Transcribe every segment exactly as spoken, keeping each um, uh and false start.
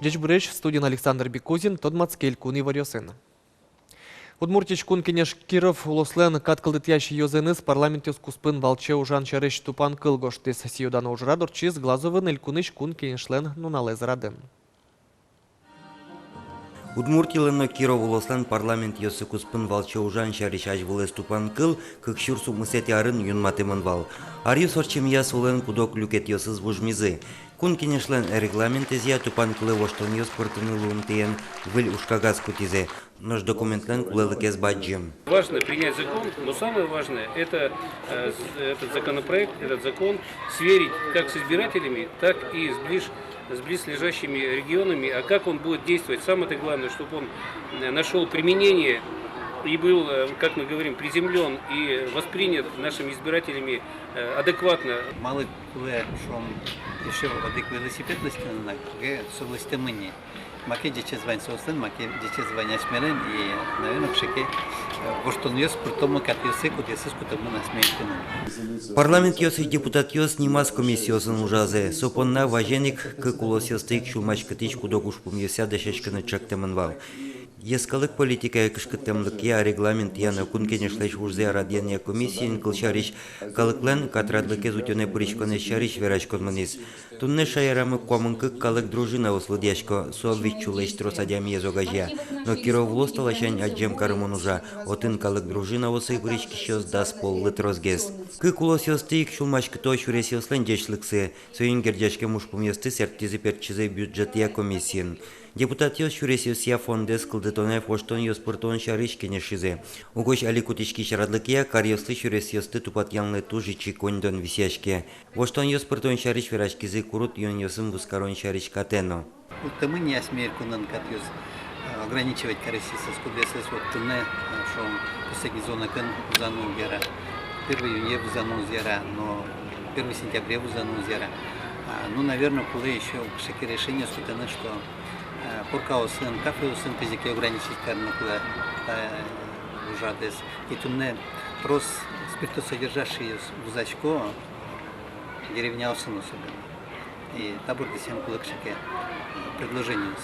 Ӟечбуресь, студиын Александр Бекузин, тодматске элькун иворъёсын. Удмуртиысь Кун Кенеш Киров улослэн кат кылдытъясь ёзэныз парламентъёс куспын валче ужан сярысь тупанкыл гожтӥз. Сӥё-дано ужрад ортчиз Глазовын Элькунысь Кун Кенешлэн нуналэз радын. Удмуртилэн но Киров улослэн парламентъёссы куспын валче ужан сярысь азьвылэз тупанкыл кык сюрс укмысэтӥ арын юнматэмын вал. Аръёс ортчемъя солэн куд-ог люкетъёсыз вужмизы. Кун Кенешлэн регламентэзъя тупанкылэ воштонъёс пыртыны луымтэен выль ужкагаз кутӥзы. Нош документлэн кулэлыкез бадӟым. Важно принять закон, но самое важное — это, э, з-, этот законопроект, этот закон сверить как с избирателями, так и с ближ-, с близлежащими регионами. А как он будет действовать? Самое-то главное, чтобы он, э, нашёл применение и был, э, как мы говорим, приземлён и воспринят нашими избирателями, э, адекватно. Малы кулэ, шуом, ещё одӥг велосипед лэсьтыны на, куке со лэсьтэмын ни. Маке ӟечез вань соослэн, маке ӟечез вань асьмелэн, и, наверно, кыӵе ке, э, воштонъёс пыртомы катъёсы, кудъёсыз кутэмын асьме элькунын. Парламентъёсысь депутатъёс нимаз комиссиосын ужазы. Со понна вазен ик кык улосъёсты ик сюлмаськытӥсь куд-ог ужпумъёсъя дасяськыны чектэмын вал. Йӧскалык политикая кышкыттэмлыкъя, регламентъя но Кун Кенешлэсь ужзэ радъянъя комиссиын, кылсярысь, калыклэн катрадлыкез утёнэ пыриськонэз сярысь вераськон мынӥз. Туннэ шаерамы куамын кык калык дружинаос лыдъясько, со вить сюлэсь трос адямиез огазея. Но Киров улос та ласянь адӟем карымон ужа, отын калык дружинаосы пыриськисьёс дас поллы тросгес. Кык улосъёсты ик сюлмаськыто сюресъёслэн ӟечлыксы, соин герӟаськем ужпумъёсты сэрттӥзы-пертчизы бюджетъя комиссиын. Депутатъёс сюресъёсъя фондэз кылдытонэ воштонъёс пыртон сярысь кенешизы. Угось али кутӥськись радлыкъя каръёслы сюресъёсты тупатъянлы туж ичи коньдон висъяське. Воштонъёс пыртон сярысь вераськизы курыт юонъёсын вузкарон сярысь катэ но. Уг тэмы ни асьме элькунын катъёс, э, ограничивать карисьёсыз, кудъёсыз вот туннэ, э, шуом, последний звонокын вузаны уг яра, первый июнье вузаны уг яра, но первый сентябре вузаны уг яра. А, ну, наверно, кулэ ещё кыӵе ке решениос кутыны, что, э, коркаосын, кафеосын тазьы ик ограничить карыны кулэ, э, ужрадэз. И туннэ трос спиртосодержащийёс вузасько, деревняосын особенно. И та бордысен кулэ кыӵе ке предложениос.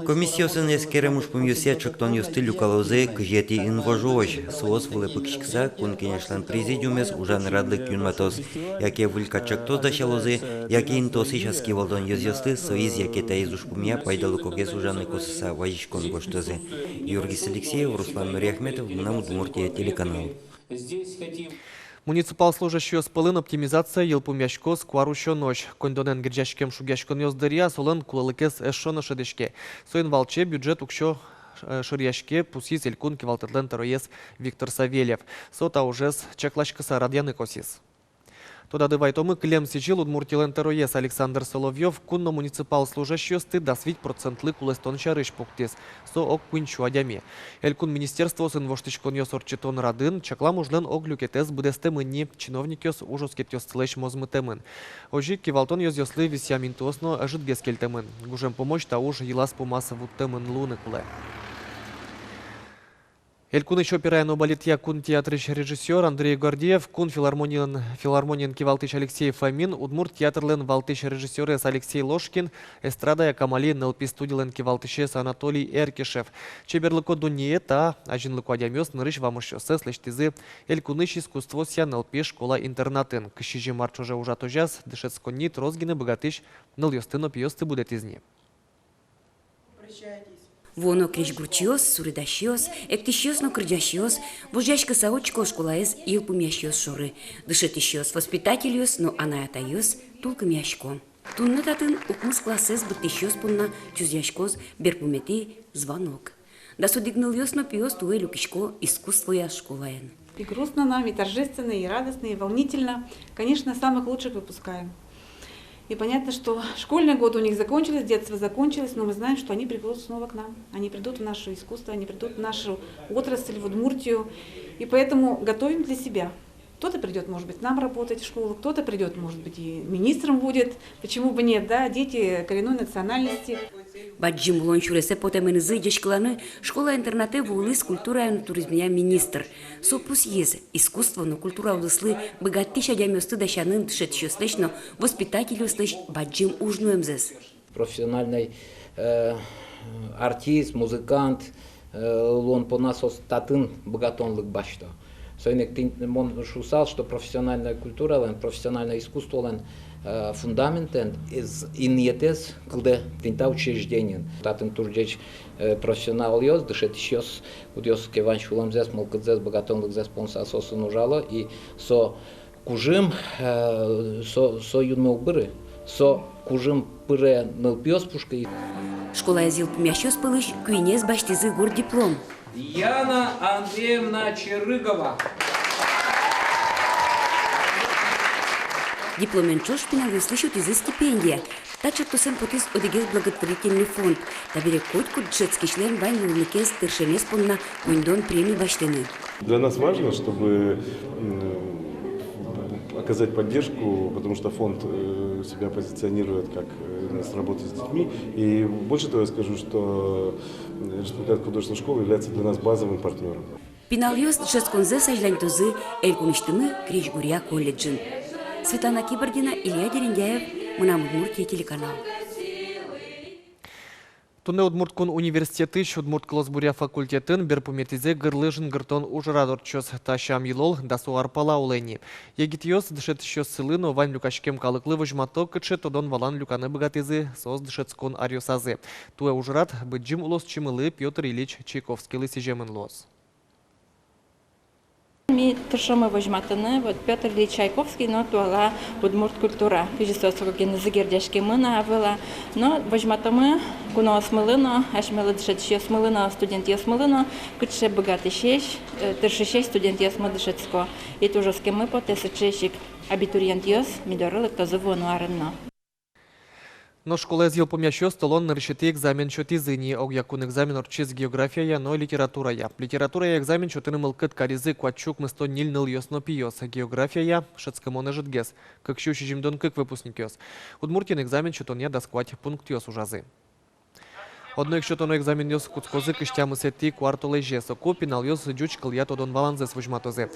Комиссиосын эскерем ужпумъёсъя чектонъёсты люкалозы кызетӥ инвожоозь. Соос вылэ пыкиськыса Кун Кенешлэн президиумез ужан радлык юнматоз. Яке выль кат чектос дасялозы, яке интыосысь аскивылдон ёзъёслы соиз яке таиз ужпумъя пайдалыкогес ужаны косыса вазиськон гожтозы. Юргис Алексеев, Руслан Нуриахметов, «Мынам Удмуртие» телеканал. Муниципал служащийёс пӧлын оптимизация йылпумъяськоз куарусёнозь. Коньдонэн герӟаськем шугъяськонъёс дыръя солэн кулэлыкез эшшо но шӧдӥське. Соин валче бюджет уксё, э, шыръяське, пусйиз элькун кивалтэтлэн тӧроез Виктор Савельев. Со та ужез чакласькыса радъяны косӥз. Тодады вайтомы, кылем сӥзьыл Удмуртилэн тӧроез Александр Соловьёв кун но муниципал служащийёсты дас вить процентлы кулэстон сярысь пуктӥз. Со ог куинь сю адями. Элькун министерствоосын воштӥськонъёс ортчытон радын чаклам ужлэн ог люкетэз быдэстэмын ни, чиновникъёс ужоскетъёссылэсь мозмытэмын. Озьы ик кивалтон ёзъёслы висъям интыос но ӧжытгес кельтэмын. Гужем пумозь та уж йылаз-пумаз вуттэмын луыны кулэ. Элькунысь операя но балетъя кун театрысь режиссёр Андрей Гордеев кун филармониен, филармониен кивалтӥсь Алексей Фомин, удмурт театрлэн валтӥсь режиссёрез Алексей Ложкин, эстрадая «Камали» нылпи студилэн кивалтӥсез Анатолий Эркишев. Чеберлыко дуннее та азинлыко адямиос нырысь вамышъёссэс лэсьтӥзы элькунысь искусствоосъя нылпи школа-интернатын. Кызь сизьым ар ӵоже ужатозяз дышетсконни трос гинэ быгатӥсь нылъёсты но пиосты будэтӥз ни. Вуоно крезьгурчиос, суредасьёс, эктӥсьёс но кырӟасьёс вожъяськыса учко школаез йылпумъясьёс шоры. Дышетӥсьёс, воспитательёс но анай-атайёс тулкымъясько. Туннэ татын укмыс классэз быдтӥсьёс понна чузъяськоз берпуметӥ звонок. Дас одӥг нылъёс но пиос туэ люкисько искусствоя школаен. И грустно нам, и торжественно, и радостно, и волнительно. Конечно, самых лучших выпускаем. И понятно, что школьные годы у них закончились, детство закончилось, но мы знаем, что они придут снова к нам. Они придут в наше искусство, они придут в нашу отрасль, в Удмуртию. И поэтому готовим для себя. Кто-то придёт, может быть, к нам работать в школу, кто-то придёт, может быть, и министром будет. Почему бы нет, да? Дети коренной национальности. Бадӟым улон сюресэ потэменызы ӟечкыланы школа-интернатэ вуылӥз культурая но туризмъя министр. Со пусйиз, искусство но культура удыслы быгатӥсь адямиосты дасянын дышетӥсьёслэсь но воспитательёслэсь бадӟым уж нуэмзэс. Профессиональной, э, артист, музыкант, э, луон понна соос татын быгатонлык басьто. Соин ик тӥни мон шуысал, что профессиональной культуралэн, профессиональной искусстволэн, э, фундаментэн, из-, инъетэз кылдэ тӥни та учреждениын. Татын туж ӟеч, э, профессионалъёс, дышетӥсьёс, кудъёсыз ке вань сюлэмзэс, мылкыдзэс, быгатонлыкзэс понса соосын ужало, и со кужым, э, со, со юнме уг быры, со кужым пыре нылпиос пушкы. Школаез йылпумъясьёс пӧлысь куинез басьтӥзы гур диплом. Яна Андреевна Черыгова. Дипломен ӵош пиналъёслы сётӥзы стипендия. Та ӵектосэн потӥз одӥгез благотворительный фонд. Табере котькуд дышетскисьлэн вань луонлыкез тыршемез понна коньдон премия басьтыны. Для нас важно, чтобы, м, оказать поддержку, потому что фонд, э, себя позиционирует как, э, институт работы с детьми. И больше того, я скажу, что, э, Республиканская художественная школа является для нас базовым партнёром. Пиналъёс дышетсконзэс азьланьтозы элькунысьтымы крезьгуръя колледжын. Светлана Кибардина, Илья Дерендяев, «Мынам Удмуртие» телеканал. Туннэ Удмурт кун университетысь удмурт кылосбуръя факультетын берпуметӥзэ гырлы жингыртон ужрад ортчоз. Та сям-йылол дас ар пала улэ ини. Егитъёс дышетӥсьёссылы но вань люкаськем калыклы возьмато, кыӵе тодон-валан люканы быгатӥзы соос дышетскон аръёсазы. Туэ ужрад Быдӟым улосчимылы Пётр Ильич Чайковскийлы сӥземын луоз. Ми тыршомы возьматыны, вот, Пётр Ильич Чайковский но туала удмурт культура, кызьы со сокогенызы герӟаськемын-а, ӧвӧл-а. Но возьматомы куноосмылы но, асьмелы дышетӥсьёсмылы но, студентъёсмылы но, кыӵе быгатӥсесь, э, тыршисесь студентъёсмы дышетско. И туж оскеммы потэ, сыӵеесь ик абитуриентъёс ми доры лыктозы вуоно арын но. Но школаез йылпумъясьёс толон нырысетӥ экзамен сётӥзы ини. Огъякун экзамен ортчиз географияя но литературая. Литературая экзамен сётыны мылкыд каризы куать сю укмыстон ньыль нылъёс но пиос, географияя шӧдскымон ӧжытгес — кык сю сизьымдон кык выпускникъёс. Удмуртиын экзамен сётонъя дас куать пунктъёс ужазы. Одно ик сётоно экзаменъёс кутскозы кызь тямысэтӥ куартолэзе. Соку пиналъёс ӟуч кылъя тодон-валанзэс возьматозы.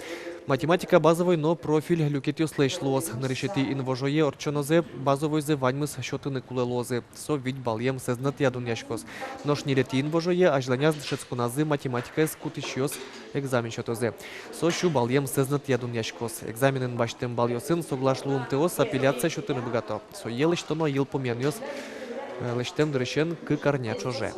Математика базовой но профиль люкетъёслэсь луоз. Нырысетӥ инвожое ортчонозэ базовойзэ ваньмыз сётыны кулэ луозы. Со вить баллъем сӧзнэтъя дунъяськоз. Нош ньылетӥ инвожое азьланяз дышетсконазы математикаез кутӥсьёс экзамен сётозы. Со сю баллъем сӧзнэтъя дунъяськоз. Экзаменын басьтэм баллъёсын соглаш луымтэос апелляция сётыны быгато. Сое лэсьтоно йылпумъянъёс, э, лэсьтэм дырысен кык арня ӵоже.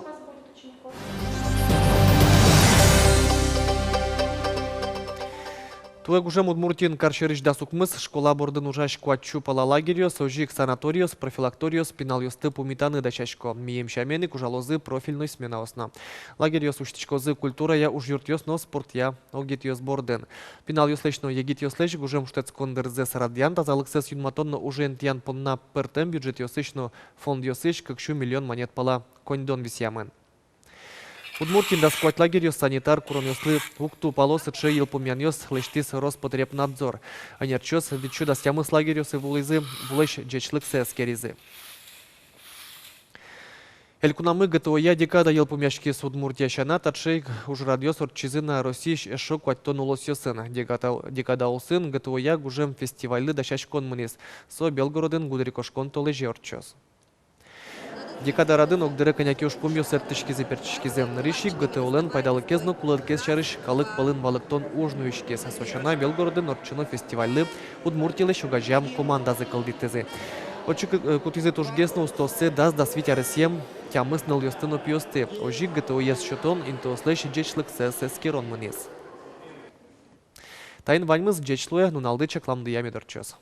Туэ гужем Удмуртиын кар сьӧрысь дас укмыс школа бордын ужась куать сю пала лагерьёс, озьы ик санаториос, профилакториос пиналъёсты пумитаны дасясько. Мием сямен ик ужалозы профильной сменаос но. Лагерьёс усьтӥськозы культурая ужъюртъёс но спортъя огетъёс бордын. Пиналъёслэсь но егитъёслэсь гужем шутэтскон дырзэс радъян, тазалыксэс юнматон но уже интыян понна пӧртэм бюджетъёсысь но фондъёсысь кык сю миллион манет пала коньдон висъямын. Удмуртиын дас куать лагерьёс санитар куронъёслы уг тупало, сыӵе йылпумъянъёс лэсьтӥз Роспотребнадзор. Ӧнерчиос вить сю дас тямыс лагерьёсы вуылӥзы, вулэсь ӟечлыксэ эскеризы. Элькунамы ГТО-я декада йылпумъяськиз. Удмуртия сяна, таӵе ик ужрадъёс ортчизы на Россиысь эшшо куатьтон улосъёсын. Декада, декада улсын ГТО-я гужем фестивальлы дасяськон мынӥз. Со Белгородын гудырикошкон толэзе ортчоз. Декада радын огдыре кӧня ке ужпумъёс эртӥськизы-пертчиськизы. Нырысь ик ГТО-лэн пайдалыкез но кулэлыкез сярысь калык пӧлын валэктон уж нуиськиз. Со сяна, Белгородын ортчоно фестивальлы Удмуртилэсь огазеям командазэ кылдытӥзы. Отчы ку-, э, кутӥзы тужгес но устооссэ, дас-дас вить аресъем тямыс нылъёсты но пиосты. Озьы ик ГТО-ез сётон интыослэсь ӟечлыксэс эскерон мынӥз. Таин ваньмыз. Ӟеч луэ, нуналды чакламдыя мед ортчоз.